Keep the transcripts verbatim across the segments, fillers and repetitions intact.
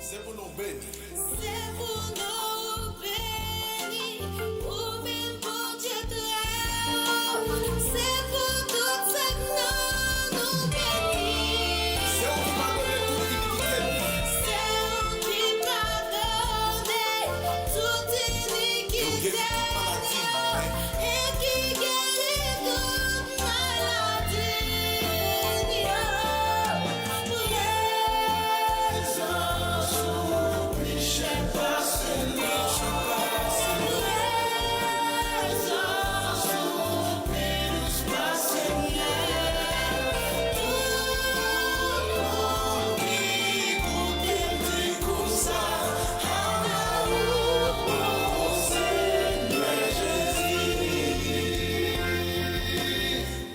Se pou nou beni. Se pou nou beni, ou menm Bondye trè wo. Se pou tout sa k nan nou beni. Se ou ki padone tout inikite nou. Se ou ki padone tout inikite nou. E ki geri tout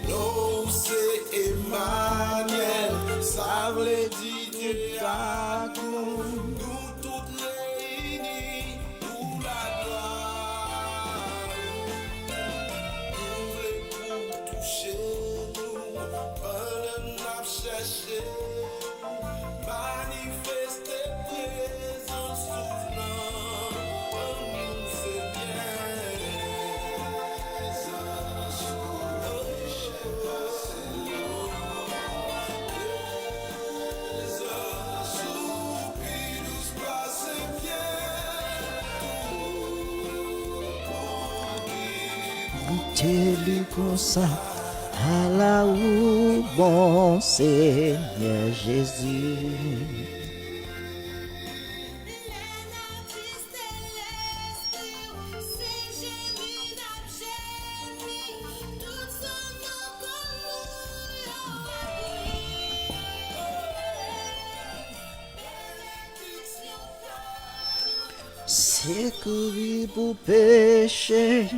Non w se Emanyèl, sa vle di Dye ak nou. Nou tout reyini pou laglwa ou. Nou vle pou w touche nou pandan n ap chèche w. Manifeste prezans ou nan nou, Senyè. Goute li konsa, ala ou bon, Senyè Jezi. Se kouri pou peche.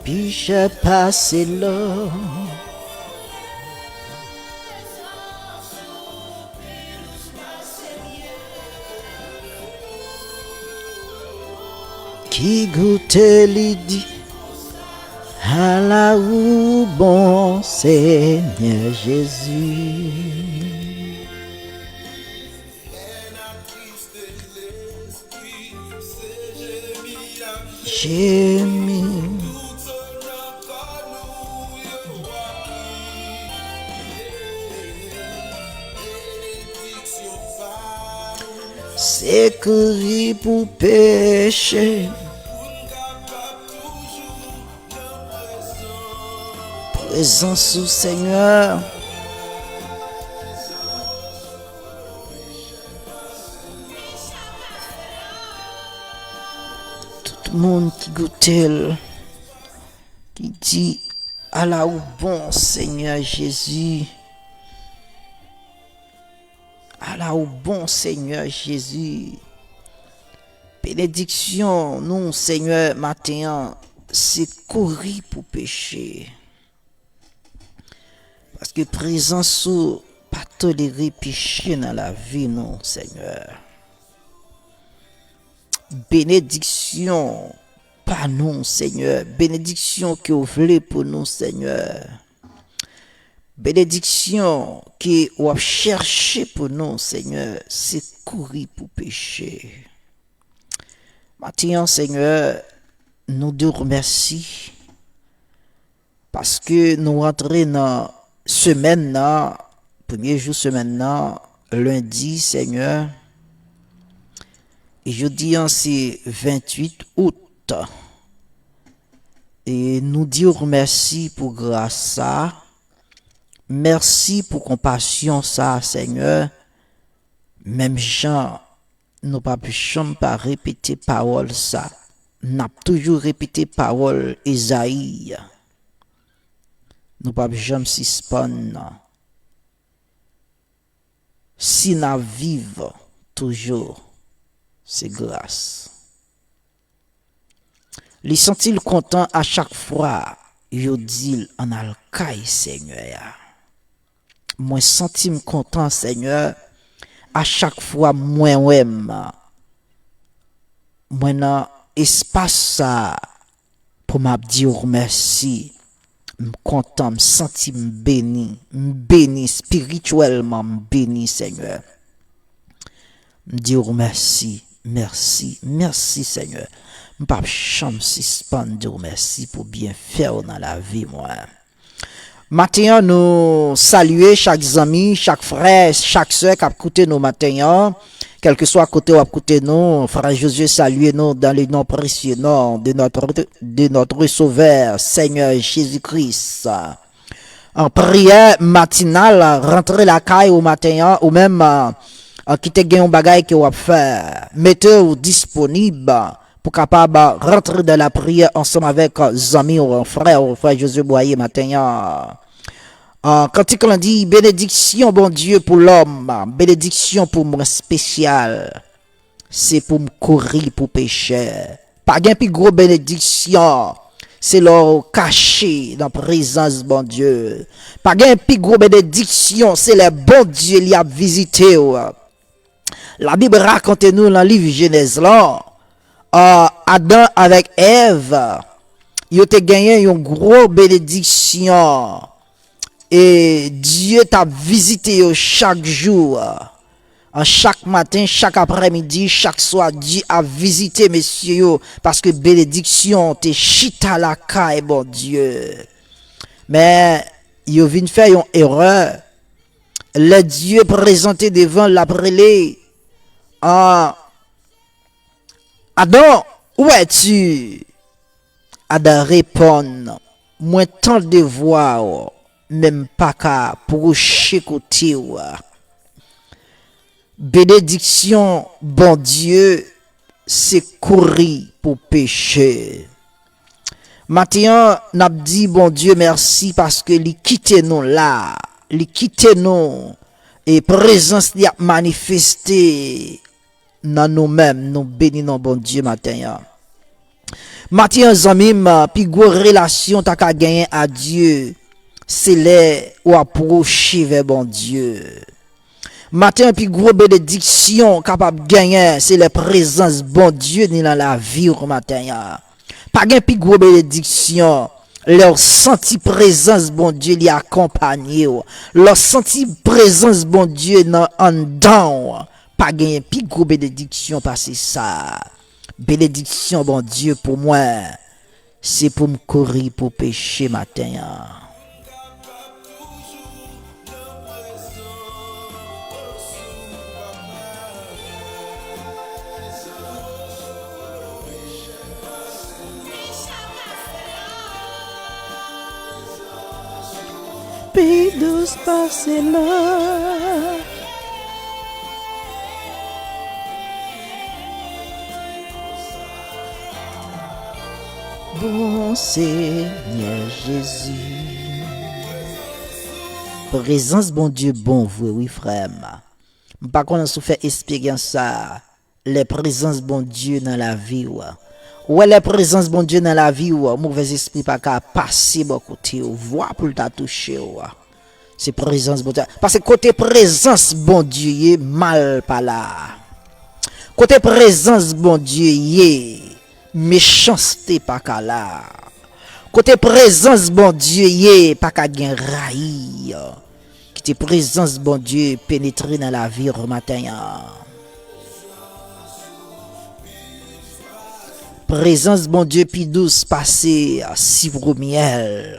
Pi chè pase lò. Ki goute li di, ala ou bon, Senyè Jezi. Jemi. Se kouri pou peche. Prezans ou, Senyè. Tout moun ki goute l, ki di, ala ou bon, Senyè Jezi. Ala ou bon, Senyè Jezi. Benediksyon nou, Senyè, maten an, se kouri pou peche. Paske prezans ou pa tolere peche nan lavi nou, Senyè. Benediksyon pa nou, Senyè. Benediksyon ke w vle pou nou, Senyè. Benediksyon ke w ap chèche pou nou, Senyè, se kouri pou peche. Maten an, Senyè, nou di w mèsi paske nou rantre nan semèn nan, premye jou semèn nan, lendi, Senyè. E jodi an se venntuit out. E nou di w mèsi pou gras sa. Mèsi pou konpasyon sa, Senyè. Menm jan nou p ap janm pa repete pawòl sa, n ap toujou repete pawòl Ezayi a. Nou p ap janm sispann, non. Si n ap viv toujou, se gras. Li santi l kontan a chak fwa yo di l ann al kay Senyè a. Mwen santi m kontan, Senyè, a chak fwa mwen wè m, mwen nan espas sa a, pou m ap di w mèsi. M kontan, m santi m beni, m beni espirityèlman, m beni, Senyè. M di w mèsi, mèsi, mèsi, Senyè. M p ap janm sispann di w mèsi pou byenfè w nan lavi mwen. Maten an, nou salye chak zanmi, chak frè, chak sè k ap koute nou maten an. Kèlkeswa kote w ap koute nou, frè Jozye salye nou dans le nom précieux nom de notre, de notre Sauveur, Seigneur Jésus-Christ. An priyè matinal, rantre lakay ou maten an, ou menm, a, a, ki te gen yon bagay ke w ap fè, mete w disponib pou kapab rantre dans la prière ansanm avèk zanmi w, frè w, frè Jozye Bwaye maten an. A, kantik lan di, benediksyon Bondye pou lòm, benediksyon pou mwen espesyal, se pou m kouri pou pechè. Pa gen pi gwo benediksyon, se lè w kache nan prezans Bondye. Pa gen pi gwo benediksyon, se lè Bondye li ap vizite w. Labib rakonte nou nan liv Jenèz lan, a, Adan avèk Èv, yo te genyen yon gwo benediksyon. E Dye t ap vizite yo chak jou. An chak maten, chak aprèmidi, chak swa, Dye ap vizite mesye yo, paske benediksyon te chita lakay Bondye. Men, yo vin fè yon erè. Lè Dye prezante devan l, l ap rele, a, Adan, où es-tu? Adan reponn, mwen tande vwa w, men m pa ka pwoche kote w. Benediksyon Bondye se kouri pou peche. Maten an, n ap di Bondye mèsi paske li kite nou la, li kite nou, e prezans li ap manifeste nan nou menm, nou beni non Bondye maten an. Maten an, zanmi m, pi gwo relasyon w ta ka genyen a Dye, se lè w ap pwoche vè Bondye. Maten an, pi gwo benediksyon w kapab genyen, se lè prezans Bondye ni nan lavi w maten an. Pa gen pi gwo benediksyon lè w santi prezans Bondye li akonpanye w. Lè w santi prezans Bondye nan anndan w, pa genyen pi gwo benediksyon pase sa. Benediksyon Bondye pou mwen, se pou m kouri pou peche maten an. Pi dous pase la. Bon Senyè Jezi. Prezans Bondye bon vre wi, frè m. M pa konnen si w fè esperyans sa a, lè prezans Bondye nan lavi w. Ou wè, lè prezans Bondye nan lavi w, movèzespri pa ka pase bò kote w, vwa pou l ta touche w. Se prezans Bondye. Paske kote prezans Bondye ye, mal pa la. Kote prezans Bondye ye, mechanste pa ka la. Kote prezans Bondye ye, pa ka gen rayi. Kite prezans Bondye penetre nan lavi w maten an. Prezans Bondye pi dous pase sirop myèl.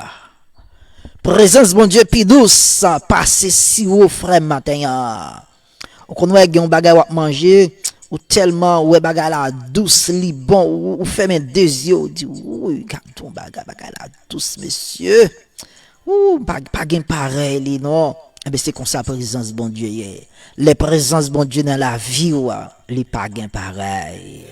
Prezans Bondye pi dous pase siwo frèm maten an. Ou konn wè gen yon bagay w ap manje, ou tèlman wè bagay la dous, li bon, ou, ou fèmen de zye, ou di, "Wouy, gad yon bagay, bagay la dous, mesye. Ou, pa, pa gen parèy li, non." Enben, se konsa prezans Bondye ye. Lè prezans Bondye nan lavi w, li pa gen parèy.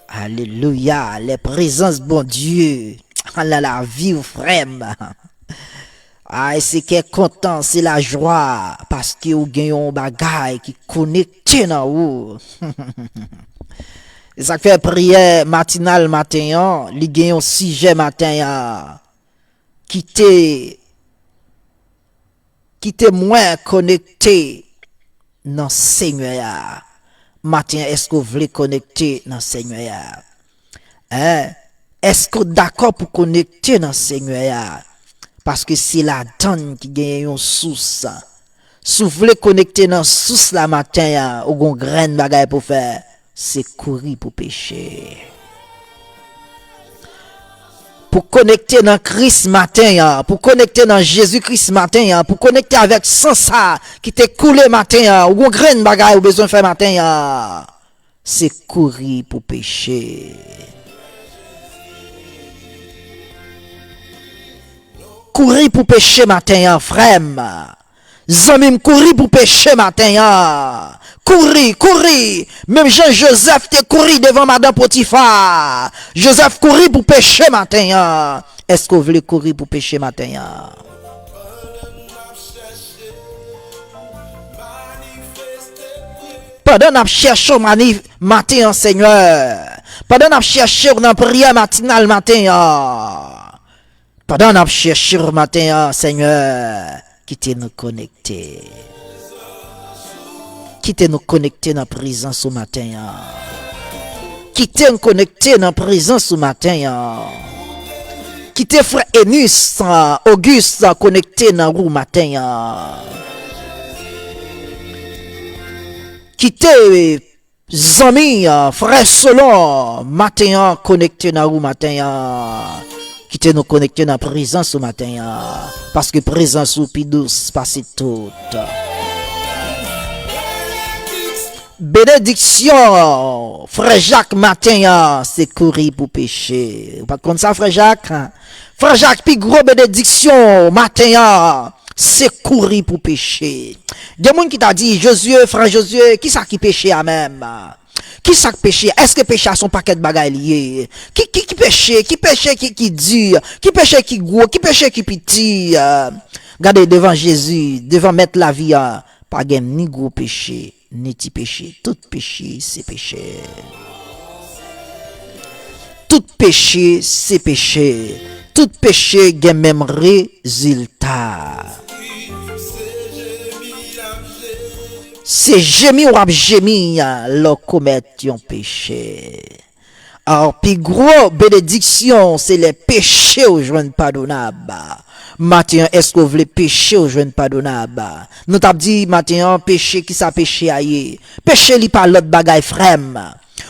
Alelouya, lè prezans Bondye nan lavi w, frè m. Ay, se kè kontan, se lajwa, paske ou gen yon bagay ki konekte nan ou. Se sa k fè priyè matinal maten an, li gen yon sijè maten an. Kite, kite mwen konekte nan Senyè a. Maten an, èske w vle konekte nan Senyè a? Hein? Èske w dakò pou konekte nan Senyè a? Paske se ladann ki genyen yon sous. Si w vle konekte nan sous la maten an, ou gon grenn bagay pou fè, se kouri pou peche. Pou konekte nan Kris maten an, pou konekte nan Jezi Kris maten an, pou konekte avèk san sa ki te koule maten an, ou gon grenn bagay ou bezwen fè maten an, se kouri pou peche. Kouri pou peche maten an, frè m. Zanmi m, kouri pou peche maten an. Kouri, kouri. Menm jan Jozèf te kouri devan madan Potifa. Jozèf kouri pou peche maten an. Èske w vle kouri pou peche maten an? Pandan n ap chèche w mani-, maten an, Senyè, pandan n ap chèche w nan priyè matinal maten an, pandan n ap chèche w maten an, Senyè, kite nou konekte. Kite nou konekte nan prezans ou maten an. Kite n konekte nan prezans ou maten an. Kite frè Enis, Ogis konekte nan ou maten an. Kite zanmi, frè Solon, maten an konekte nan ou maten an. Kite nou konekte nan prezans ou maten an. Paske prezans ou pi dous pase tout. Benediksyon, frè Jak, maten an, se kouri pou peche. Ou pa t konn sa, frè Jak? Frè Jak, pi gwo benediksyon maten an, se kouri pou peche. Gen moun ki ta di, Jozye, frè Jozye, kisa ki peche a menm? Kisa k peche a? Èske peche a se yon pakèt bagay li ye? Ki, ki, ki peche? Ki peche ki, ki di? Ki peche ki gwo? Ki peche ki piti? Gade, devan Jezi, devan Mèt lavi a, pa gen ni gwo peche, ni ti peche. Tout peche se peche. Tout peche se peche. Tout peche gen menm rezilta. Se jemi w ap jemi lè w komèt yon peche. Alò, pi gwo benediksyon, se lè peche w jwenn padonab. Maten an, èske w vle peche w jwenn padonab? Nou t ap di maten an, peche, kisa peche a ye? Peche, li pa lòt bagay, frè m.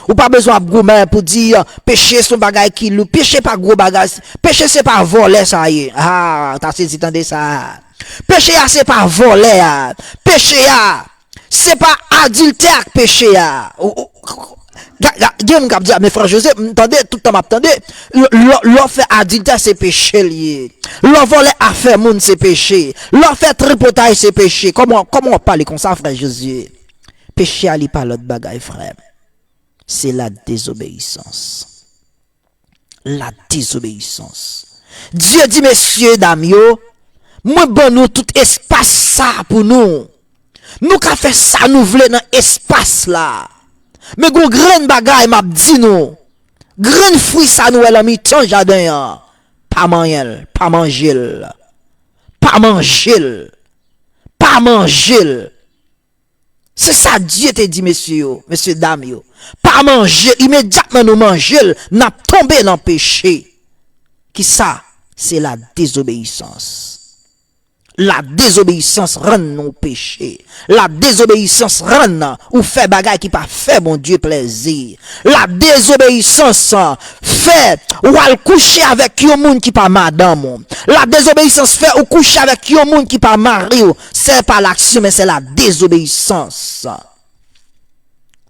Ou pa bezwen ap goumen pou di, peche se yon bagay ki lou. Peche pa gwo bagay. Peche se pa vòlè sa ye. Ah, ta sezi tande sa. Peche a se pa vòlè a. Peche a, se pa adiltè ak peche a. Ou, ou, ga-, ga-, gen moun k ap di, "A, men frè Jozye, m tande, tout tan m ap tande, lè, lè, lè w fè adiltè, se peche l ye. Lè w vòlè afè moun, se peche. Lè w fè tripotay, se peche." Kòman, kòman w ap pale konsa, frè Jozye? Peche a, li pa lòt bagay, frè m. Se la dezobeyisans. La dezobeyisans. Dye di, "Mesye, dam yo, mwen ban nou tout espas sa pou nou. Nou ka fè sa nou vle nan espas la. Men gon grenn bagay m ap di nou. Grenn fwi sa nou wè nan mitan jaden an, pa manyen l, pa manje l. Pa manje l. Pa manje l." Se sa Dye te di mesye yo, mesye dam yo. Pa manje, imedyatman nou manje l, n ap tonbe nan peche. Kisa? Se la dezobeyisans. La dezobeyisans rann nou peche. La dezobeyisans rann ou fè bagay ki pa fè Bondye plèzi. La dezobeyisans fè ou al kouche avèk yon moun ki pa madanm ou. La dezobeyisans fè ou kouche avèk yon moun ki pa mari w. Se pa laksyon, men se la dezobeyisans.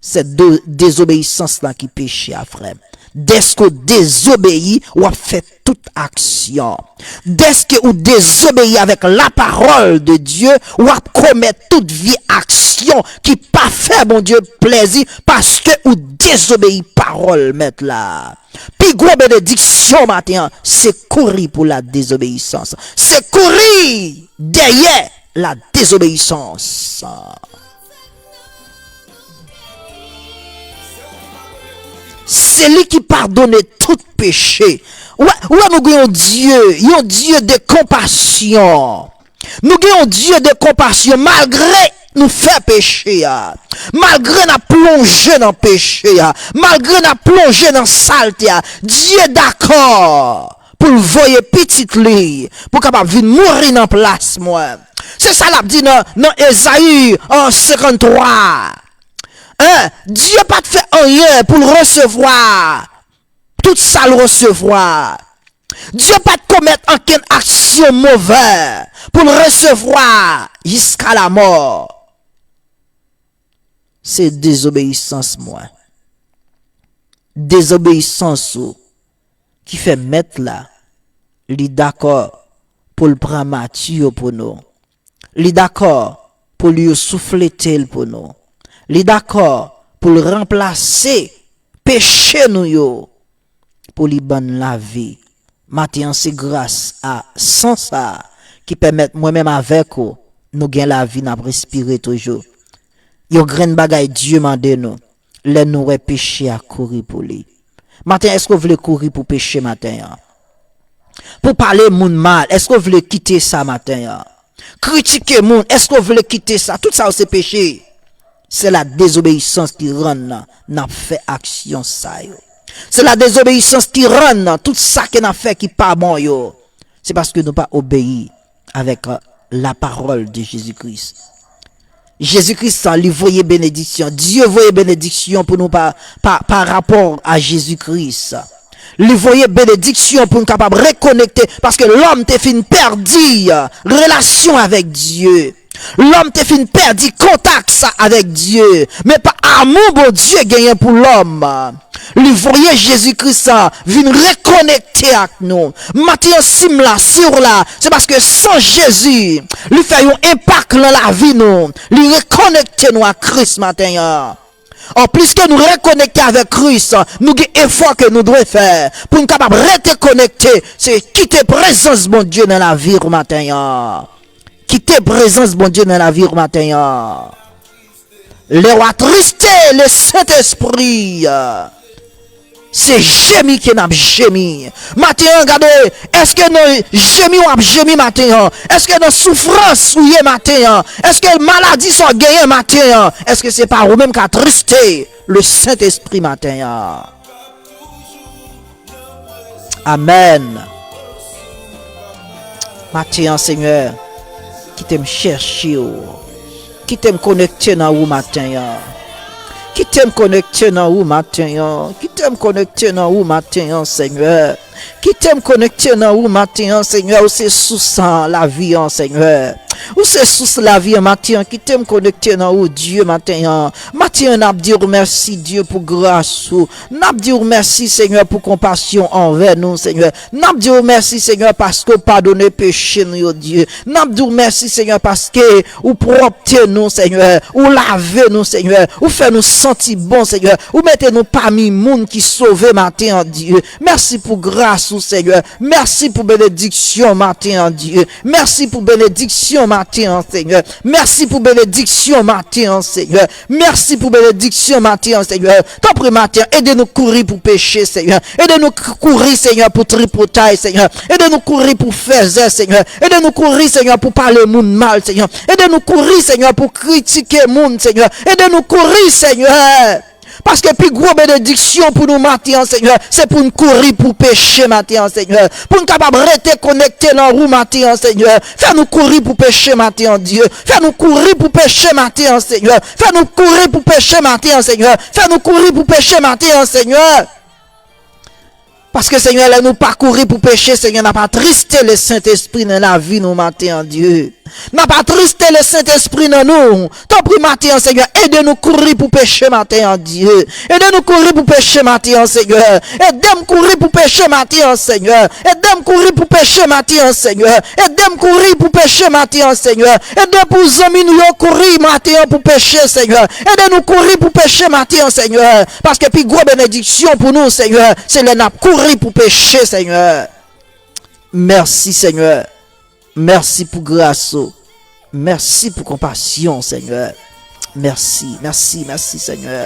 Se de-, dezobeyisans lan ki peche a, frè m. Dèske w dezobeyi, w ap fè tout aksyon. Dèske ou dezobeyi avèk lapawòl de Dye, w ap komèt tout vye aksyon ki pa fè Bondye plèzi, paske ou dezobeyi pawòl Mèt la. Pi gwo benediksyon maten an, se kouri pou la dezobeyisans. Se kouri dèyè la dezobeyisans. Se li ki padone tout peche. Ou wè, ou wè nou gen yon Dye, yon Dye de konpasyon. Nou gen yon Dye de konpasyon malgre nou fè peche a, malgre n ap plonje nan peche a, malgre n ap plonje nan salte a, Dye dakò pou l voye pitit li pou kapab vin mouri nan plas mwen. Se sa l ap di nan, nan Ezayi, an, senkanntwa. Hein? Dye pa t fè anyen pou l resevwa tout sa l resevwa. Dye pa t komèt ankenn aksyon movè pou l resevwa jiska lamò. Se dezobeyisans mwen, dezobeyisans ou ki fè Mèt la, li dakò pou l pran mati yo pou nou. Li dakò pou li yo souflete l pou nou. Li dakò pou l ranplase peche nou yo, pou li ban n lavi. Maten an, se gras a san sa a ki pèmèt mwen menm avèk ou, nou gen lavi, n ap respire toujou. Yon grenn bagay Dye mande nou, lè nou wè peche a, kouri pou li. Maten, èske w vle kouri pou peche maten an? Pou pale moun mal, èske w vle kite sa maten an? Kritike moun, èske w vle kite sa? Tout sa yo se peche. Se la dezobeyisans ki rann n ap fè aksyon sa yo. Se la dezobeyisans ki rann tout sa ke n ap fè ki pa bon yo. Se paske nou pa obeyi avèk, euh, la parole de Jésus-Christ. Jezi Kris, li voye benediksyon. Dye voye benediksyon pou nou pa, pa, pa rapò a Jezi Kris. Li voye benediksyon pou n kapab rekonekte, paske lòm te fin pèdi relasyon avèk Dye. Lòm te fin pèdi kontak sa avèk Dye. Men pa amou Bondye genyen pou lòm, li voye Jezi Kris vin rekonekte ak nou. Maten an, si m la, si w la, se paske san Jezi, li fè yon enpak nan lavi nou. Li rekonekte nou ak Kris maten an. An plis ke nou rekonekte avèk Kris, nou gen efò ke nou dwe fè pou n kapab rete konekte. Se kite prezans Bondye nan lavi w maten an. Kite prezans Bondye nan lavi w maten an. Lè w atriste, Lesentespri, se jemi ke n ap jemi. Maten an, gade, èske nan jemi w ap jemi maten an? Èske nan soufrans ou ye maten an? Èske maladi sa w genyen maten an? Èske se pa ou menm k atriste Lesentespri maten an? Amèn. Maten an, Senyè, kite m chèche w. Kite m konekte nan ou maten an. Kite m konekte nan ou maten an. Kite m konekte nan ou maten an, Senyè. Kite m konekte nan ou maten an, Senyè. Ou se sous an lavi an, Senyè. Ou se sous lavi an maten an. Kite m konekte nan ou, Dye, maten an. Maten an, n ap di w mèsi, Dye, pou gras ou. N ap di w mèsi, Senyè, pou konpasyon anvè nou, Senyè. N ap di w mèsi, Senyè, paske w padone peche nou yo, Dye. N ap di w mèsi, Senyè, paske ou pwòpte nou, Senyè. Ou lave nou, Senyè. Ou fè nou santi bon, Senyè. Ou mete nou pami moun ki sove maten an, Dye. Mèsi pou gras ou, Senyè. Mèsi pou benediksyon maten an, Dye. Mèsi pou benediksyon maten an, Senyè. Mèsi pou benediksyon maten an, Senyè. Mèsi pou benediksyon maten an, Senyè. Tanpri, maten an, ede nou kouri pou peche, Senyè. Ede nou k-, kouri, Senyè, pou tripotay, Senyè. Ede nou kouri pou fèzè, Senyè. Ede nou kouri, Senyè, pou pale moun mal, Senyè. Ede nou kouri, Senyè, pou kritike moun, Senyè. Ede nou kouri, Senyè. Paske pi gwo benediksyon pou nou maten an, Senyè, se pou n kouri pou peche maten an, Senyè. Pou n kapab rete konekte nan ou maten an, Senyè. Fè nou kouri pou peche maten an, Dye. Fè nou kouri pou peche maten an, Senyè. Fè nou kouri pou peche maten an, Senyè. Fè nou kouri pou peche maten an, Senyè. Paske, Senyè, lè nou pa kouri pou peche, Senyè, n ap atriste Lesentespri nan lavi nou maten an, Dye. N ap atriste Lesentespri nan nou. Tanpri, maten an, Senyè, ede nou kouri pou peche maten an, Dye. Ede nou kouri pou peche maten an, Senyè. Ede m kouri pou peche maten an, Senyè. Ede m kouri pou peche maten an, Senyè. Ede m kouri pou peche maten an, Senyè. Ede pou zanmi nou yo kouri maten an pou peche, Senyè. Ede nou kouri pou peche maten an, Senyè. Paske pi gwo benediksyon pou nou, Senyè, se lè n ap kouri pou peche, Senyè. Mèsi, Senyè. Mèsi pou gras ou. Mèsi pou konpasyon, Senyè. Mèsi, mèsi, mèsi, Senyè.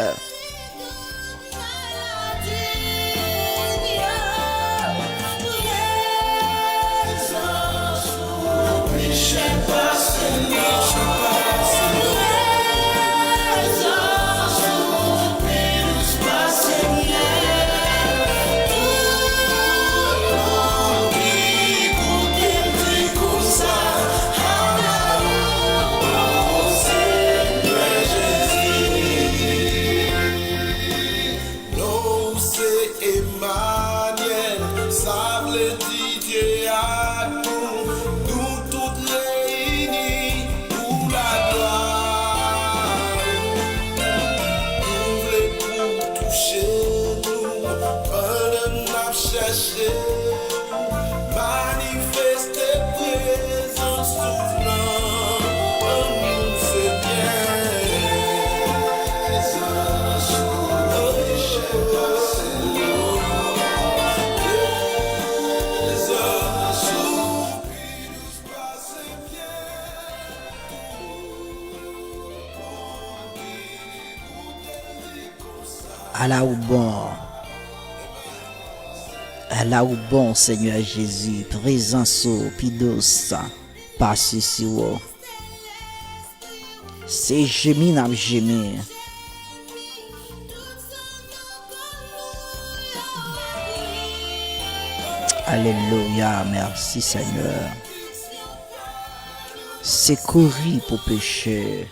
Emmanuel, sa vle di Dye ak nou, nou tout reyini pou laglwa. Nou vle pou touche nou pandan n ap chèche manifeste prezans ou nan nou, Senyè. Ala ou bon. Ala ou bon, Senyè Jezi. Prezans ou pi dous pase siwo. Se jemi n ap jemi. Alelouya, mèsi, Senyè. Se kouri pou peche.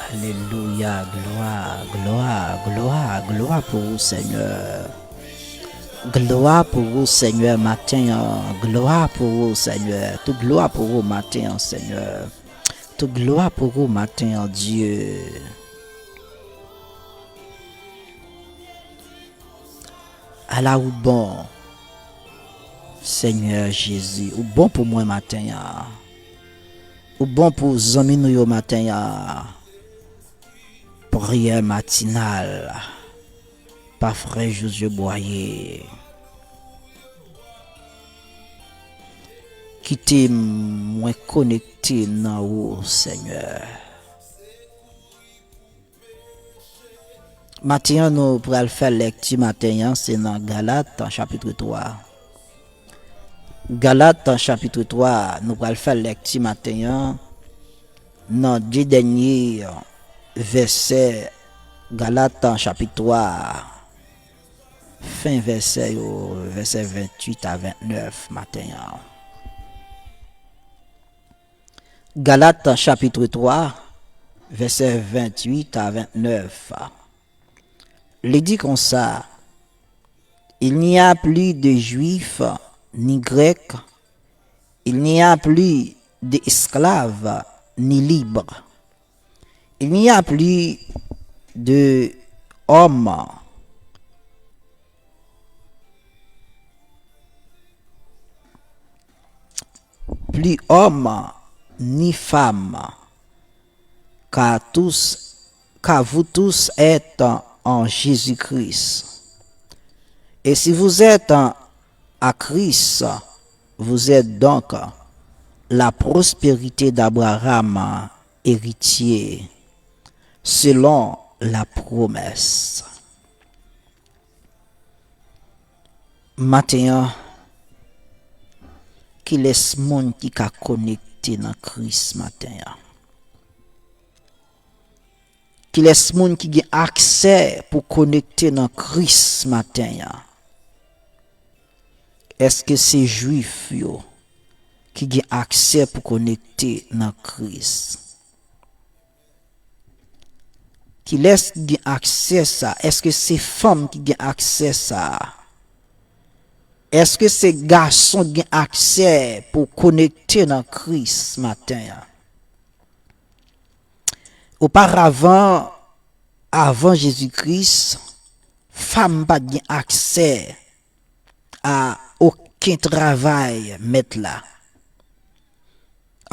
Alelouya, glwa, glwa, glwa, glwa pou ou, Senyè. Glwa pou ou, Senyè, maten an. Glwa pou ou, Senyè. Tout glwa pou ou, maten an, Senyè. Tout glwa pou ou, maten an, Dye. Ala ou bon, Senyè Jezi, ou bon pou mwen maten an. Ou bon pou zanmi nou yo maten an. Priyè matinal pa frè Josué Boyer. Kite mwen konekte nan ou, Senyè. Maten an, nou pral fè lèkti maten an, se nan Galat, chapit twa. Galat, chapit twa, nou pral fè lèkti maten an, nan de dènye vèsè Galat, chapit twa, fen vèsè yo, vèsè venntuit a ventnèf maten an. Galat, chapit twa, vèsè venntuit a ventnèf. Li di konsa, Il n'y a plus de Juifs ni Grecs, il n'y a plus d'esclaves ni libres, il n'y a plus de hommes, plus homme ni femme, car tous, car vous tous êtes en Jésus-Christ. Et si vous êtes en, à Christ, vous êtes donc la prospérité d'Abraham, héritier selon la promesse. Maten an, kilès moun ki ka konekte nan Kris maten an? Kilès moun ki gen aksè pou konekte nan Kris maten an? Èske se Jwif yo ki gen aksè pou konekte nan Kris? Kilès ki gen aksè sa? Èske se fanm ki gen aksè sa? Èske se gason ki gen aksè pou konekte nan Kris maten an? Oparavan, avan Jezi Kris, fanm pa t gen aksè a okenn travay mèt la.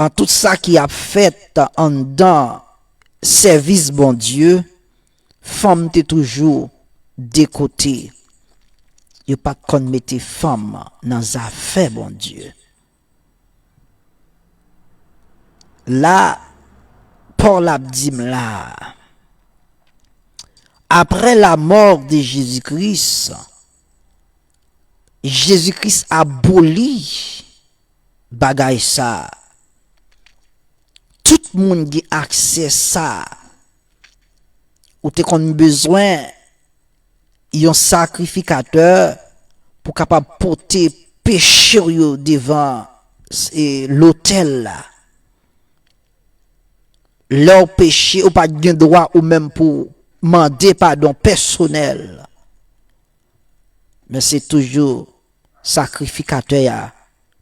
An tout sa ki ap fèt anndan sèvis Bondye, fanm te toujou de kote. Yo pa t konn mete fanm nan zafè Bondye. La, Pòl ap di m la, après la mort de Jésus-Christ, Jezi Kris aboli bagay sa. Tout moun gen aksè sa. Ou te konn bezwen yon sakrifikatè pou kapab pote peche w yo devan, e, lotèl la. Lè w peche, ou pa t gen dwa ou menm pou w mande padon pèsonèl. Men se toujou sakrifikatè a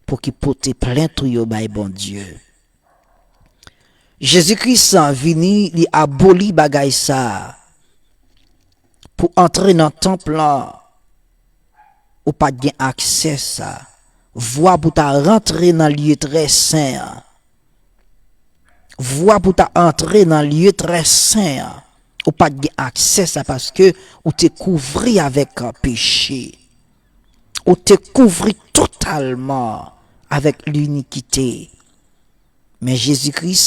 pou ki pote plent ou yo bay Bondye. Jezi Kris vini, li aboli bagay sa a. Pou antre nan tanp lan, ou pa t gen aksè sa. Vwa pou ta rantre nan lye trè sen an. Vwa pou ta antre nan lye trè sen an. Ou pa t gen aksè sa paske ou te kouvri avèk peche. Ou te kouvri totalman avèk linikite. Men Jezi Kris,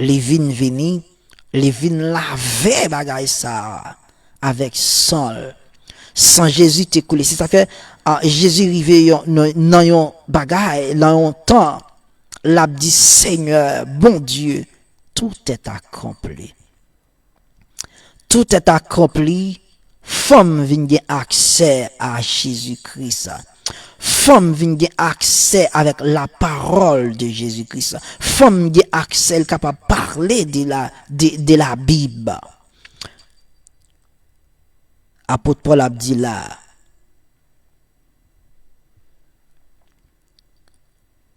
li vin vini, li vin lave bagay sa a avèk san l. San Jezi te koule. Se sa fè, a, Jezi rive yon, nan, nan yon bagay, nan yon tan, l ap di, Senyè, Bondye, tout est accompli. Tout est accompli. Fanm vin gen aksè a Jezi Kris. Fanm vin gen aksè avèk la parole de Jésus-Christ. Fanm gen aksè, l kapab pale de la, de, de la Bib. Apot Pòl ap di la,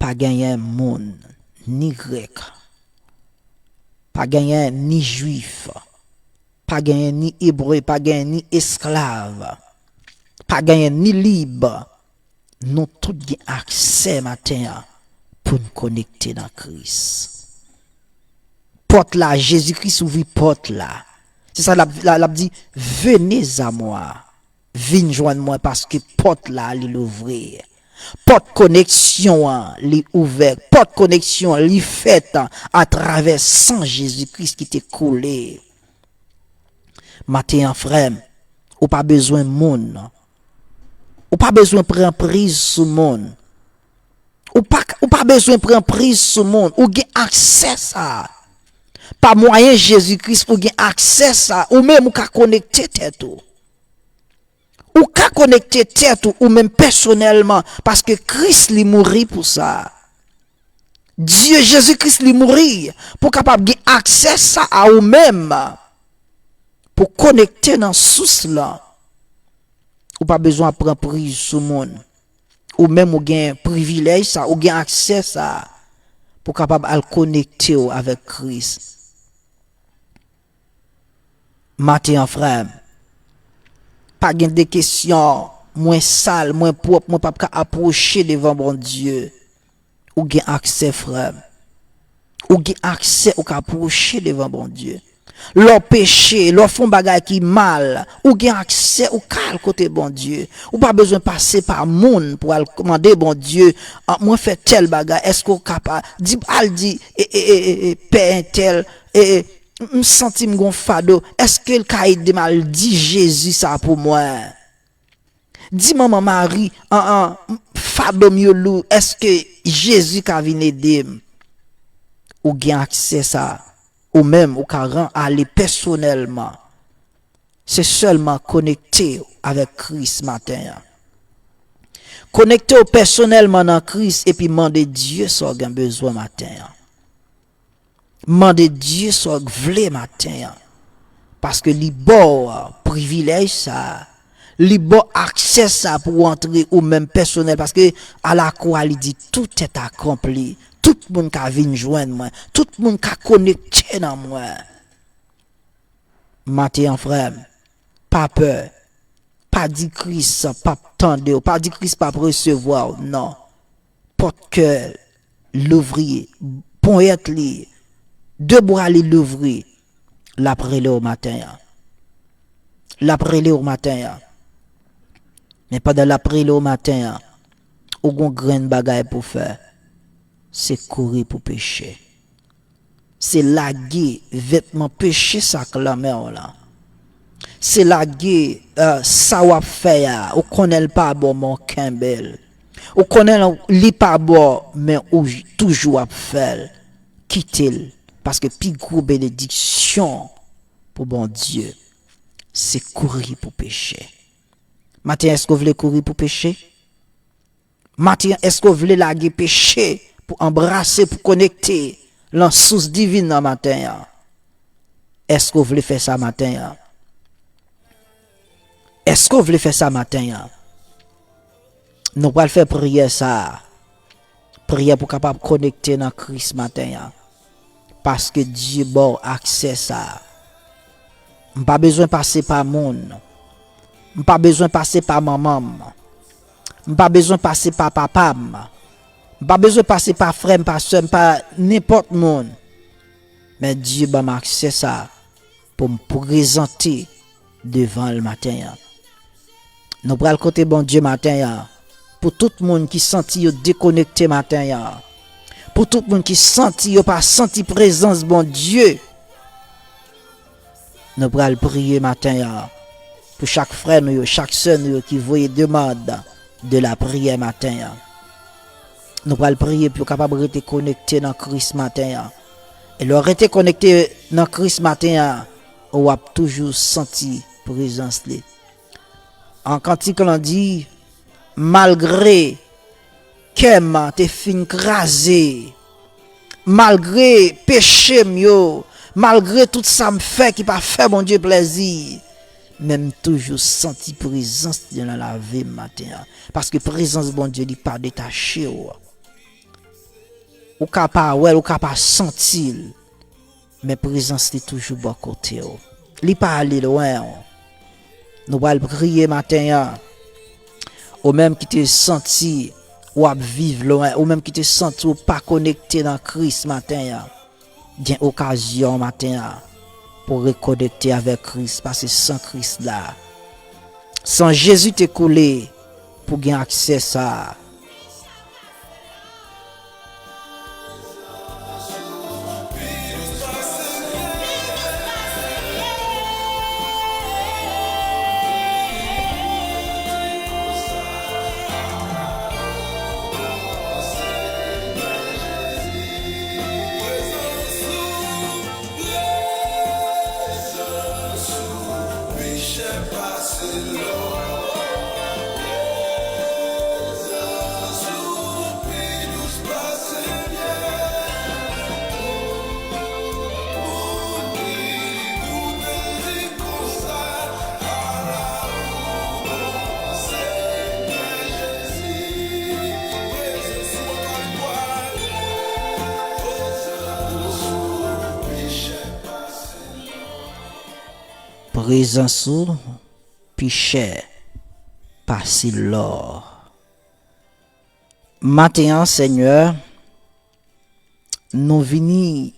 pa genyen moun, ni grèk, pa genyen ni jwif, pa genyen ni ebre, pa genyen ni esklav, pa genyen ni lib. Nou tout gen aksè maten an pou n konekte nan Kris. Pòt la, Jezi Kris ouvri pòt la. Se sa l ap, l ap, l ap di, venez à moi. Vin jwenn mwen paske pòt la li louvri. Pòt koneksyon an li ouvè. Pòt koneksyon an li fèt atravè san Jezi Kris ki te koule. Maten an, frè m, ou pa bezwen moun. Ou pa bezwen pran priz sou moun. Ou pa, ou pa bezwen pran priz sou moun. Ou gen aksè sa. Pa mwayen Jezi Kris, ou gen aksè sa. Ou menm, ou ka konekte tèt ou. Ou ka konekte tèt ou, ou menm pèsonèlman, paske Kris li mouri pou sa. Dye, Jezi Kris li mouri pou kapab gen aksè sa a ou menm, pou konekte nan sous lan. Ou pa bezwen ap pran priz sou moun. Ou menm ou gen privilèj sa, ou gen aksè sa, pou kapab al konekte w avèk Kris. Maten an, frè m, pa gen de kesyon, mwen sal, mwen pwòp, mwen p ap ka apwoche devan Bondye. Ou gen aksè, frè m. Ou gen aksè, ou ka apwoche devan Bondye. Lè w peche, lè w fè yon bagay ki mal, ou gen aksè, ou ka al kote Bondye. Ou pa bezwen pase pa moun pou al mande Bondye, "Ah, mwen fè tèl bagay, èske w kapab?" Di, al di, e, e, e, e, e, pè entèl, e, e, M, m santi m gon fado. Èske l ka ede m al di Jezi sa pou mwen? Di Manman Mari, an, an, fado m yo lou. Èske Jezi ka vin ede m? Ou gen aksè sa. Ou menm, ou ka ran ale pèsonèlman. Se sèlman konekte w avèk Kris maten an. Konekte w pèsonèlman nan Kris epi mande Dye sa w gen bezwen maten an. Mande Dye sa w vle maten an. Paske li ba w privilèj sa a. Li ba w aksè sa a pou w antre ou menm pèsonèl. Paske alakwa li di, "Tout est accompli." Tout moun ka vin jwenn mwen. Tout moun ka konekte nan mwen. Maten an, frè m, pa pè. Pa di Kris p ap tande w. Pa di Kris p ap resevwa w. Non. Pòt kè louvri, ponyèt li, de bra li louvri, l ap rele w maten an. L ap rele w maten an. Men pandan l ap rele w maten an, ou gon grenn bagay pou fè. Se kouri pou peche. Se lage vètman peche sa k nan men w lan. Se lage, eh, sa w ap fè a. Ou konnen l pa bon, men w kenbe l. Ou konnen li pa bon, men ou j-, toujou ap fè l. Kite l. Paske pi gwo benediksyon pou Bondye, se kouri pou peche. Maten, èske w vle kouri pou peche? Maten an, èske w vle lage peche pou anbrase, pou konekte lan sous diven nan maten an. Èske w vle fè sa maten an? Èske w vle fè sa maten an? Nou pral fè priyè sa a. Priyè pou w kapab konekte nan Kris maten an. Paske Dye ba w aksè sa a. M pa bezwen pase pa moun. M pa bezwen pase pa manman m. M pa bezwen pase pa papa m. M pa bezwen pase pa frè m, pa sè m, pa nenpòt moun. Men Dye ban m aksè sa a pou m prezante devan l maten an. Nou pral kote Bondye maten an. Pou tout moun ki santi yo dekonekte maten an. Pou tout moun ki santi yo pa santi prezans Bondye. Nou pral priye maten an. Pou chak frè nou yo, chak sè nou yo ki voye demann de la priyè maten an. Nou pral priye pou yo kapab rete konekte nan Kris maten an. E lè w rete konekte nan Kris maten an, w ap toujou santi prezans li. An kantik lan di, malgre kè m te fin kraze, malgre peche m yo, malgre tout sa m fè ki pa fè Bondye plèzi, men m toujou santi prezans li nan lavi m maten an. Paske prezans Bondye li pa detache w. Ou ka pa wè l, ou ka pa santi l, men prezans li toujou bò kote w. Li pa ale lwen w. Nou pral priye maten an. Ou menm ki te santi w ap viv lwen, ou menm ki te santi w pa konekte nan Kris maten an. Gen okazyon maten an pou rekonekte avèk Kris, paske san Kris la, san Jezi te koule pou gen aksè sa a. Prezans ou pi chè pase lò. Maten an, Senyè, nou vini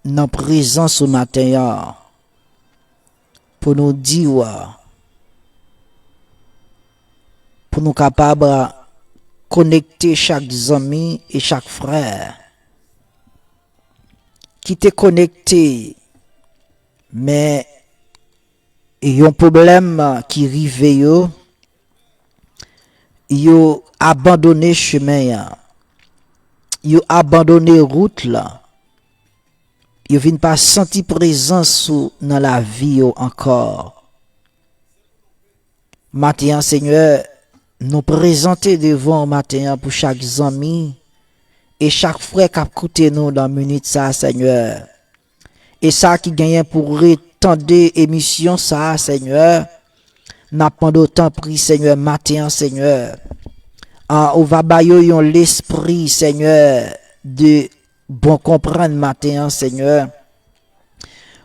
nan prezans ou maten an pou nou di w, pou nou kapab konekte chak zanmi e chak frè ki te konekte, men yon pwoblèm ki rive yo, yo abandone chemen an, yo abandone wout la, yo vin pa santi prezans ou nan lavi yo ankò. Maten an, Senyè, nou prezante devan w maten an pou chak zanmi e chak frè k ap koute nou nan minit sa a, Senyè. E sa ki genyen pou retande emisyon sa a, Senyè, n ap mande w tanpri, Senyè, maten an, Senyè, a, ou va ba yo yon lespri, Senyè, de bon konprann maten an, Senyè.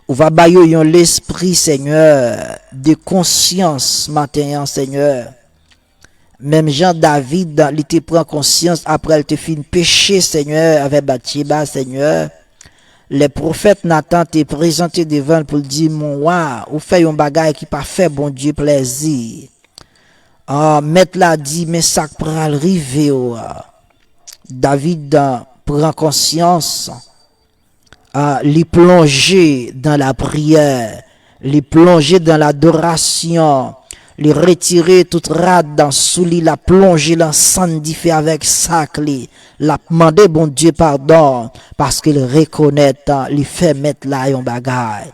Ou va ba yo yon lespri, Senyè, de konsyans maten an, Senyè. Menm jan David, li te pran konsyans apre l te fin peche, Senyè, avèk Batcheba, Senyè. Lè pwofèt Natan te prezante devan l pou l di, "Mon wa, ou fè yon bagay ki pa fè Bondye plèzi." A, mèt la di, "Men sa k pral rive w." David, a, pran konsyans, a, li plonje dan lapriyè, li plonje dan ladorasyon, li retire tout rad sou li, l ap plonje lan sann dife avèk sak li, l ap mande Bondye padon, paske l rekonèt, a, li fè mèt la yon bagay.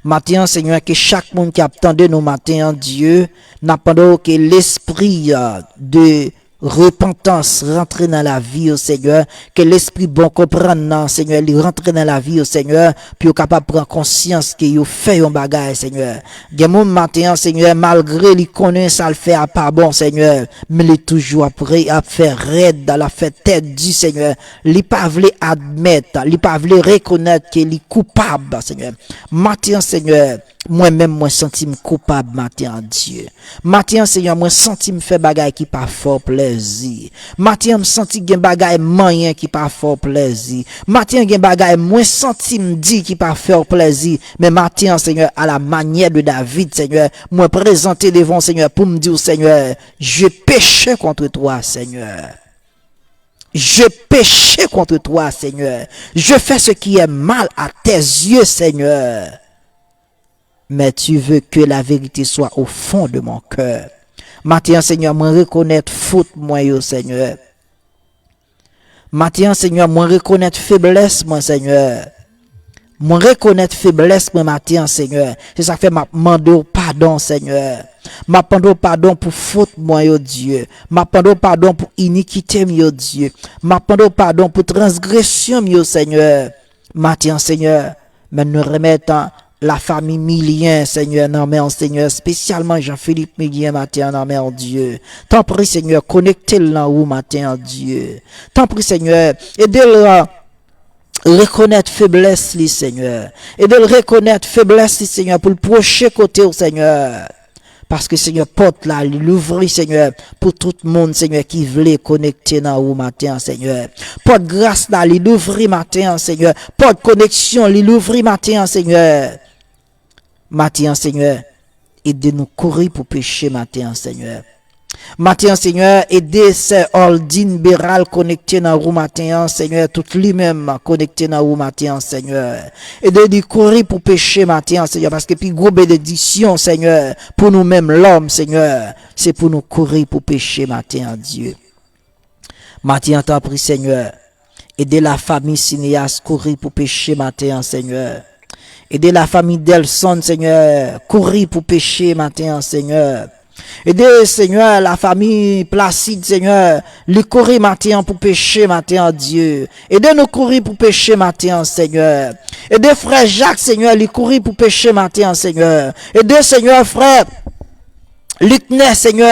Maten an, Senyè, ke chak moun ki ap tande nou maten an, Dye, n ap mande w ke lespri, a, de repantans rantre nan lavi yo, Senyè. Ke lespri bon konprann nan, Senyè, li rantre nan lavi yo, Senyè, pou yo kapab pran konsyans ke yo fè yon bagay, Senyè. Gen moun maten an, Senyè, malgre li konnen sa l fè a pa bon, Senyè, men li toujou ap re-, ap fè rèd, l ap fè tèt di, Senyè. Li pa vle admèt, li pa vle rekonèt ke li koupab, Senyè. Maten an, Senyè, mwen menm, mwen santi m koupab maten an, Dye. Maten an, Senyè, mwen santi m fè bagay ki pa fè w plèzi. Maten an, m santi gen bagay m manyen ki pa fè w plèzi. Maten an, gen bagay mwen santi m di ki pa fè w plèzi. Men maten an, Senyè, à la manière de David, Senyè, mwen prezante devan w, Senyè, pou m di w, Senyè, je péchais contre toi, Seigneur. Je péchais contre toi, Seigneur. Je fais ce qui est mal à tes yeux, Seigneur. Mais tu veux que la vérité soit au fond de mon cœur. Maten an, Senyè, mwen rekonèt fot mwen yo, Senyè. Maten an, Senyè, mwen rekonèt feblès mwen, Senyè. Mwen rekonèt feblès mwen maten an, Senyè. Se sa k fè m ap mande w padon, Senyè. M ap mande w padon pou fot mwen yo, Dye. M ap mande w padon pou inikite m yo, Dye. M ap mande w padon pou transgresyon m yo, Senyè. Maten an, Senyè, men nou remèt, an, lafanmi Milyen, Senyè, nan men w, Senyè, espesyalman Jean Philippe Milyen, maten an, nan men w, Dye. Tanpri, Senyè, konekte l nan ou maten an, Dye. Tanpri, Senyè, ede l, an, rekonèt feblès li, Senyè. Ede l rekonèt feblès li, Senyè, pou l pwoche kote w, Senyè. Paske, Senyè, pòt la, li louvri, Senyè, pou tout moun, Senyè, ki vle konekte nan ou maten an, Senyè. Pòt gras la, li louvri maten an, Senyè. Pòt koneksyon, li louvri maten an, Senyè. Maten an, Senyè, ede nou kouri pou peche maten an, Senyè. Maten an, Senyè, ede sè Aldine Béral konekte nan ou maten an, Senyè, tout li menm konekte nan ou maten an, Senyè. Ede li kouri pou peche maten an, Senyè, paske pi gwo benediksyon, Senyè, pou nou menm lòm, Senyè, se pou nou kouri pou peche maten an, Dye. Maten an, tanpri, Senyè, ede lafanmi Sineyas kouri pou peche maten an, Senyè. Ede lafanmi Delson, Senyè, kouri pou peche maten an, Senyè. Ede, Senyè, lafanmi Placide, Senyè, li kouri maten an pou peche maten an, Dye. Ede nou kouri pou peche maten an, Senyè. Ede frè Jak, Senyè, li kouri pou peche maten an, Senyè. Ede, Senyè, frè Liknè, Senyè,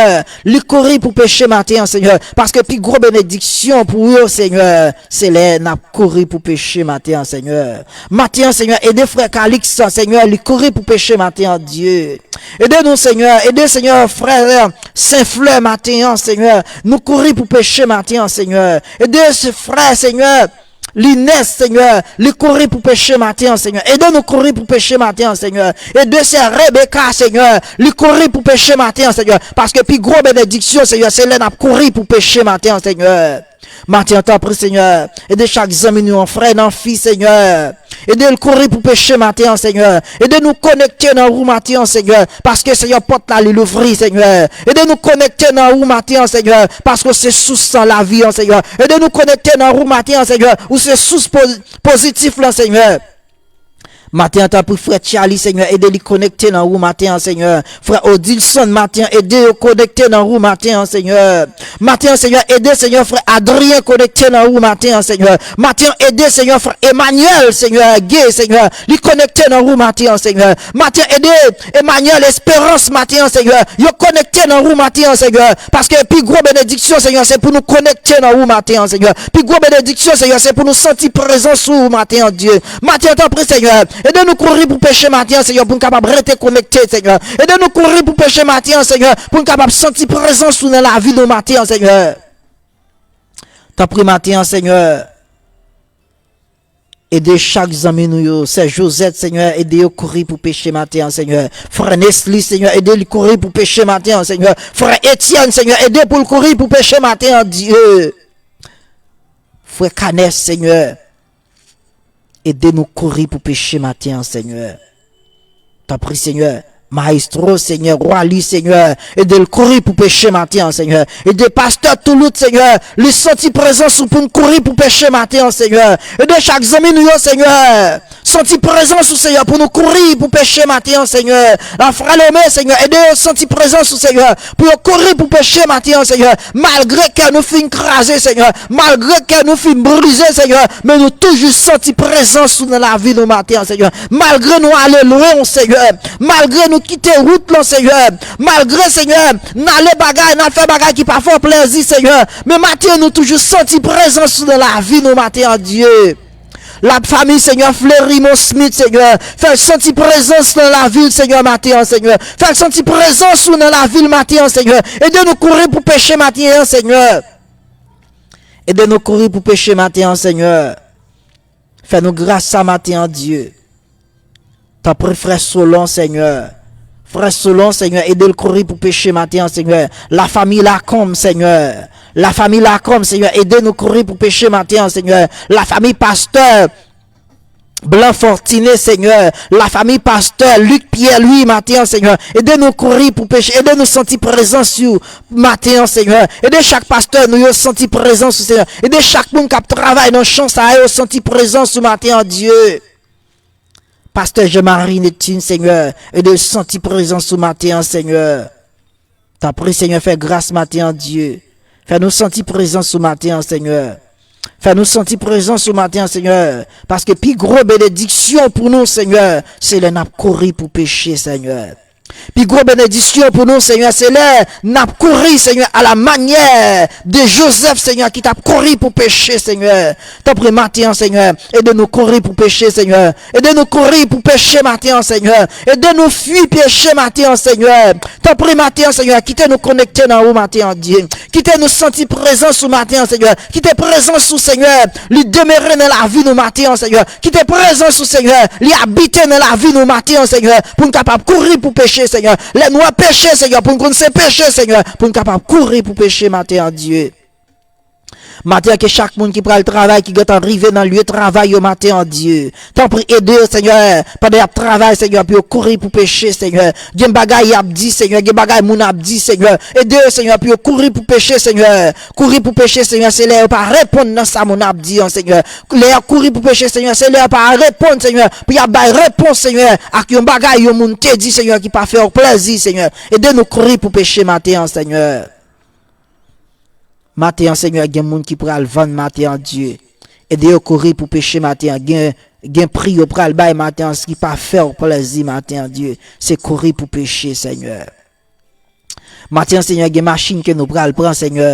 li kouri pou peche maten an, Senyè. Paske pi gwo benediksyon pou yo, Senyè, se lè n ap kouri pou peche maten an, Senyè. Maten an, Senyè, ede frè Kaliks, Senyè, li kouri pou peche maten an, Dye. Ede nou, Senyè. Ede, Senyè, frè Senflè maten an, Senyè. Nou kouri pou peche maten an, Senyè. Ede se frè, Senyè, Linès, Senyè, li kouri pou peche maten an, Senyè. Ede nou kouri pou peche maten an, Senyè. Ede sè Rebeka, Senyè, li kouri pou peche maten an, Senyè. Paske pi gwo benediksyon, Senyè, se lè n ap kouri pou peche maten an, Senyè. Maten an, tanpri, Senyè, ede chak zanmi nou an, frè nan fi, Senyè. Ede l kouri pou peche maten an, Senyè. Ede nou konekte nan ou maten an, Senyè. Paske, Senyè, pòt la, li louvri, Senyè. Ede nou konekte nan ou maten an, Senyè. Paske w se sous lavi an, Senyè. Ede nou konekte nan ou maten an, Senyè. Ou se sous po-, pozitif lan, Senyè. Maten an, tanpri, frè Charlie, Senyè, ede li konekte nan ou maten an, Senyè. Frè Odilson, maten an, ede yo konekte nan ou maten an, Senyè. Maten an, Senyè, ede, Senyè, frè Adrien konekte nan ou maten an, Senyè. Maten an, ede, Senyè, frè Emmanuel, Senyè, Gay, Senyè, li konekte nan ou maten an, Senyè. Maten an, ede Emmanuel Esperance maten an, Senyè, yo konekte nan ou maten an, Senyè. Paske pi gwo benediksyon, Senyè, se pou nou konekte nan ou maten an, Senyè. Pi gwo benediksyon, Senyè, se pou nou santi prezans ou maten an, Dye. Maten an, tanpri, Senyè, ede nou kouri pou peche maten an, Senyè, pou n kapab rete konekte, Senyè. Ede nou kouri pou peche maten an, Senyè, pou n kapab santi prezans ou nan lavi nou maten an, Senyè. Tanpri, maten an, Senyè, ede chak zanmi nou yo, sè Josette, Senyè, ede yo kouri pou peche maten an, Senyè. Frè Nesly, Senyè, ede li kouri pou peche maten an, Senyè. Frè Etienne, Senyè, ede pou l kouri pou peche maten an, Dye. Frè Kanès, Senyè, ede nou kouri pou peche maten an, Senyè. Tanpri, Senyè. Maestro, Senyè, Wally, Senyè, ede l kouri pou peche maten an, Senyè. Ede pastè Toulout, Senyè, li santi prezans ou pou n kouri pou peche maten an, Senyè. Ede chak zanmi nou yo, Senyè, santi prezans ou, Senyè, pou nou kouri pou peche maten an, Senyè. Frè Lome, Senyè, ede yo santi prezans ou, Senyè, pou yo kouri pou peche maten an, Senyè. Malgre kè nou fin kraze, Senyè, malgre kè nou fin brize, Senyè, men nou toujou santi prezans ou nan lavi nou maten an, Senyè. Malgre nou ale lwen, Senyè, malgre nou kite wout lan, Senyè, malgre, Senyè, n ale bagay, n al fè bagay ki pa fè w plezi, Senyè, men maten an, nou toujou santi prezans ou nan lavi nou maten an, Dye. Lafanmi, Senyè, Fleurimond Smith, Senyè, fè l santi prezans nan lavi l, Senyè, maten an, Senyè. Fè l santi prezans ou nan lavi l maten an, Senyè. Ede nou kouri pou peche maten an, Senyè. Ede nou kouri pou peche maten an, Senyè. Fè nou gras sa maten an, Dye. Tanpri, frè Solon, Senyè. Frè Solon, Senyè, ede l kouri pou peche maten an, Senyè. Lafanmi Lakonm, Senyè. Lafanmi Lakonm, Senyè, ede nou kouri pou peche maten an, Senyè. Lafanmi pastè Blan Fortuné, Senyè. Lafanmi pastè Luc Pierre Louis maten an, Senyè. Ede nou kouri pou peche. Ede nou santi prezans ou maten an, Senyè. Ede chak pastè nou yo santi prezans ou, Senyè. Ede chak moun k ap travay nan chan sa yo santi prezans ou maten an, Dye. Pastè Jean Marie Neptune, Senyè, ede l santi prezans ou maten an, Senyè. Tanpri, Senyè, fè gras maten an, Dye. Fè nou santi prezans ou maten an, Senyè. Fè nou santi prezans ou maten an, Senyè. Paske pi gwo benediksyon pou nou, Senyè, se lè n ap kouri pou peche, Senyè. Pi gwo benediksyon pou nou, Senyè, se lè n ap kouri, Senyè, a la manyè de Jozèf, Senyè, ki t ap kouri pou peche, Senyè. Tanpri, maten an, Senyè, ede nou kouri pou peche, Senyè. Ede nou kouri pou peche maten an, Senyè. Ede nou fwi peche maten an, Senyè. Tanpri, maten an, Senyè, kite nou konekte nan ou maten an, Dye. Kite nou santi prezans ou maten an, Senyè. Kite prezans ou, Senyè, li demere nan lavi nou maten an, Senyè. Kite prezans ou, Senyè, li abite nan lavi nou maten an, Senyè, pou n kapab kouri pou peche, Senyè. Lè nou ap peche, Senyè, pou n konn se peche, Senyè, pou n kapab kouri pou peche maten an, Dye. Maten an, ke chak moun ki pral travay, ki gentan rive nan lye travay yo maten an, Dye. Tanpri, ede yo, Senyè, pandan y ap travay, Senyè, pou yo kouri pou peche, Senyè. Gen bagay y ap di, Senyè, gen bagay moun ap di, Senyè. Ede yo, Senyè, pou yo kouri pou peche, Senyè. Kouri pou peche, Senyè, se lè yo pa reponn nan sa moun ap di an, Senyè. Lè y ap kouri pou peche, Senyè, se lè yo pa reponn, Senyè, pou y ap bay repons, Senyè, ak yon bagay yon moun te di, Senyè, ki pa fè w plezi, Senyè. Ede nou kouri pou peche maten an, Senyè. Maten an, Senyè, gen moun ki pral vann maten an, Dye. Ede yo kouri pou peche maten an. Gen, gen pri yo pral bay maten an, ki pa fè w plezi maten an, Dye. Se kouri pou peche, Senyè. Maten an, Senyè, gen machin ke nou pral pran, Senyè.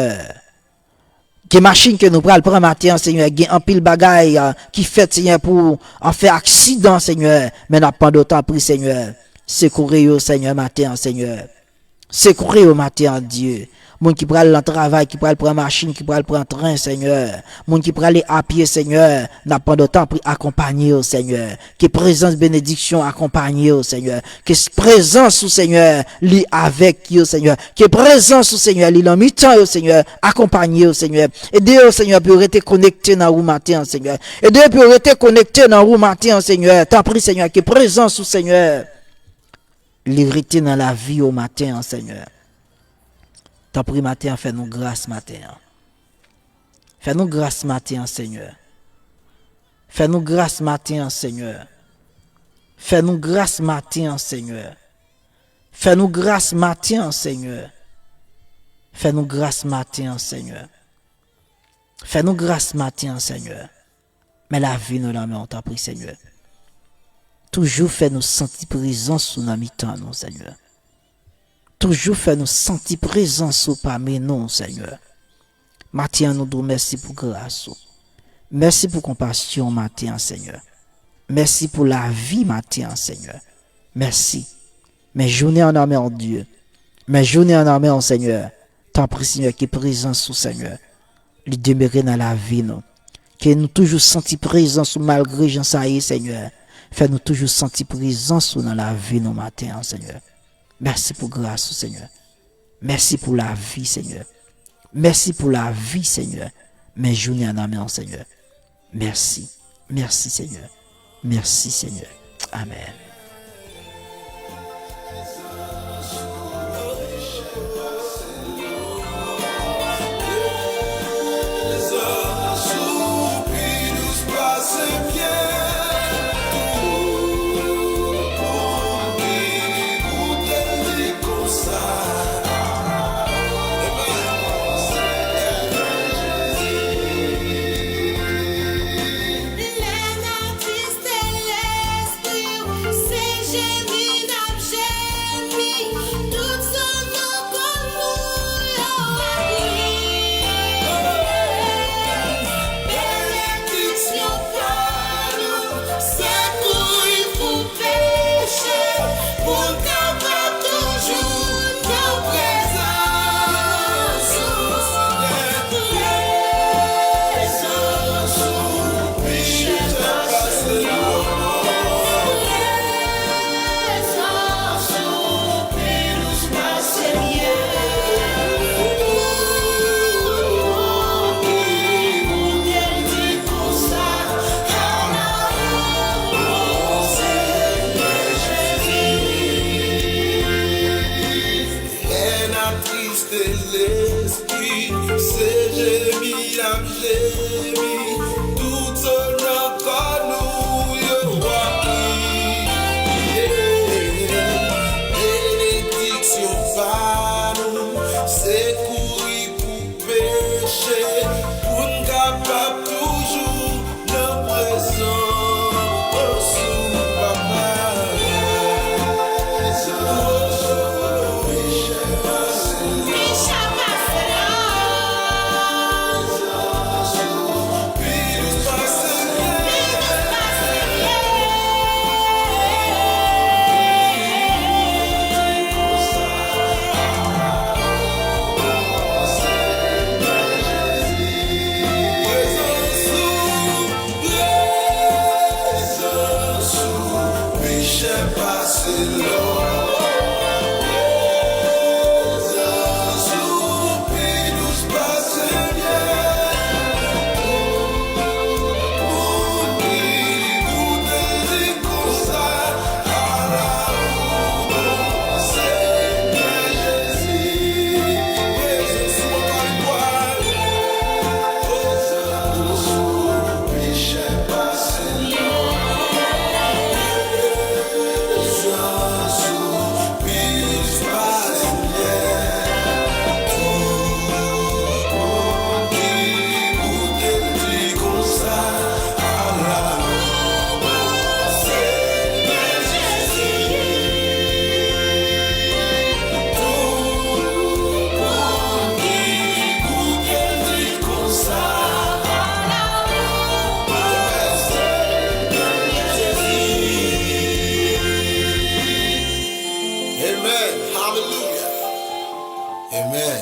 Gen machin ke nou pral pran maten an, Senyè. Gen anpil bagay, a, ki fèt, Senyè, pou an fè aksidan, Senyè. Men n ap mande w, tanpri, Senyè. Sekoure yo, Senyè, maten an, Senyè. Sekoure yo maten an, Dye. Moun ki pral nan travay, ki pral pran machin, ki pral pran tren, Senyè. Moun ki prale apye, Senyè. N ap mande w, tanpri, akonpanye yo, Senyè. Ke prezans benediksyon akonpanye yo, Senyè. Ke s-, prezans ou, Senyè, li avèk yo, Senyè. Ke prezans ou, Senyè, li nan mitan yo, Senyè. Akonpanye yo, Senyè. Ede yo, Senyè, pou yo rete konekte nan ou maten an, Senyè. Ede yo pou yo rete konekte nan ou maten an, Senyè. Tanpri, Senyè, ke prezans ou, Senyè, li rete nan lavi yo maten an, Senyè. Tanpri, maten an, fè nou gras maten an. Fè nou gras maten an, Senyè. Fè nou gras maten an, Senyè. Fè nou gras maten an, Senyè. Fè nou gras maten an, Senyè. Fè nou gras maten an, Senyè. Fè nou gras maten an, Senyè. Men lavi nou nan men w, tanpri, Senyè. Toujou fè nou santi prezans ou nan mitan nou, Senyè. Toujou fè nou santi prezans ou pami nou, Senyè. Maten an, nou di w mèsi pou gras ou. Mèsi pou konpasyon w maten an, Senyè. Mèsi pou lavi maten an, Senyè. Mèsi. Men jounen an nan men w, Dye. Men jounen an nan men w, Senyè. Tanpri, Senyè, ke prezans ou, Senyè, li demere nan lavi nou. Ke nou toujou santi prezans ou malgre jan sa ye, Senyè. Fè nou toujou santi prezans ou nan lavi nou maten an, Senyè. Mèsi pou gras ou, Senyè. Mèsi pou lavi, Senyè. Mèsi pou lavi, Senyè. Men jounen an nan men w, Senyè. Mèsi. Mèsi, Senyè. Mèsi, Senyè. Amèn. Amen. Hallelujah. Amen.